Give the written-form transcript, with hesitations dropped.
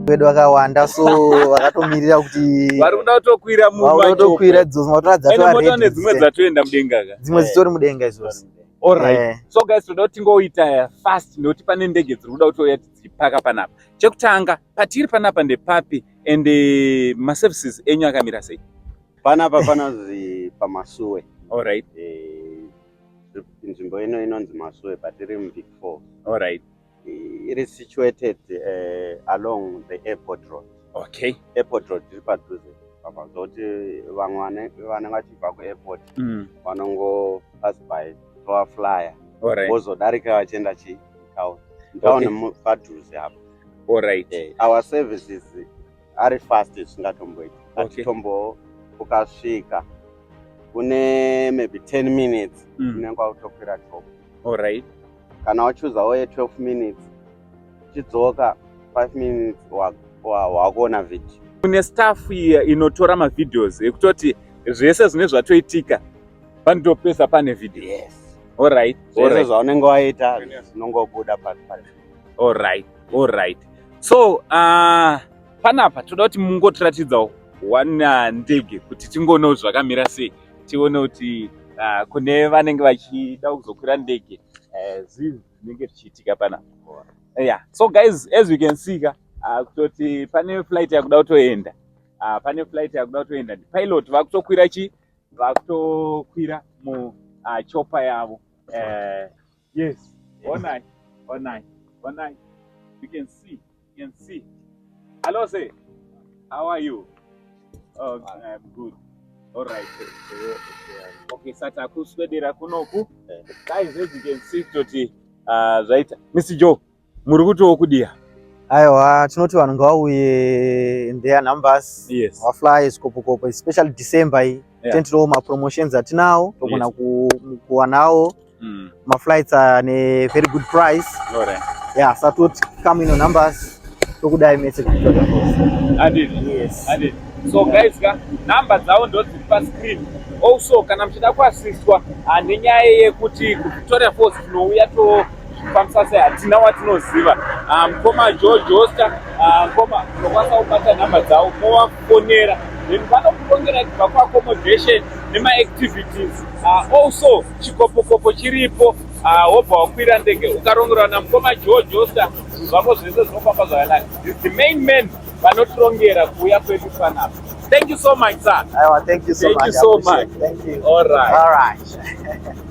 Vedu vakawanda, so vakatomirira kuti vari kuda kutokwira. Vakuda kutokwira idzodzo, matora Ende mota nedzimwe dzatoenda mudenga ka? Dzimwe dzitori mudenga izvozvo. Alright. So guys, toda kuti tingoita fast nekuti pane ndege dziri kuda kutouya dzichipaka panapa. Chekutanga, patiri panapa ndepapi and maservices enyu akamira sei? Panapa panonzi paMasuwe. Nzvimbo ino inonzi Masuwe, patiri muVic Falls. It is situated along the airport road. Airport road iri padhuze apa, zvokuti vamwe vanenge vachibva kuairport vanongo pass by tovaflya, vozodarika vachienda chi town town. Padhuze apa. Our services ari fast zvisingatomboiti. Hatitombo, ukasvika une maybe 10 minutes, unenge wakutokwira chopper. Kana wachuzawo ye12 minutes, chidzoka 5 minutes, wakuona video. Kune staff iya inotora mavideos ekutoti zvese zvine zvatoitika panotopesa pane video? Yes. Zvese zvaunenge waita zvinongobuda pa Alright, so panapa toda kuti mungotiratidzawo one ndege kuti tingoonawo zvakamira sei, tione kuti kune vanenge vachida kuzokwira ndege, zvii zvinenge zvichiitika panapa. Yeah, so guys, as we can see ka, kutoti pane flight yakuda kutoenda, pane flight yakuda kutoenda. Pilot vakutokwira chi vakutokwira muchopper yavo. Yes, onai, onai, onai, you can see, you can see. Hello sir, how are you? Oh, I'm good. All right, okay, saka kuswedera kunoku, guys, as you can see, kutoti zvaita. Mr Joe, muri kutiwo kudiya? Aiwa, tinoti vanhu ngavauye in their numbers, vafly zvikopokopo, especially December iyi. Tentirowo mapromotions atinawo, togona kuwanawo maflights ane very good price. Yeah, satoti come in numbers, tokudai mese kuVictoria Falls. Anditi? Yes. Anditi? So guys ka, namba dzavo ndo dziri pascreen. Also kana muchida kuasistwa nenyaya yekuti kuVictoria Falls tinouya tofambisa sei, hatina watinoziva, mukoma Joe Joster, mukoma, munokwanisa kubata nhamba dzavo movafonera, then vanokurongera kubva kuaccommodation nemaactivities. Also chikopokopo chiripo, wobva wakwira ndege ukarongerwa namukoma Joe Joster, zvinhu zvako zvese zvinofamba zvakanaka. Is the main man vanotirongera kuuya kwedu panapa. Thank you so much, sir. Aiwa, thank you so Thank much. You so I appreciate much. it. Thank you. All right. All right.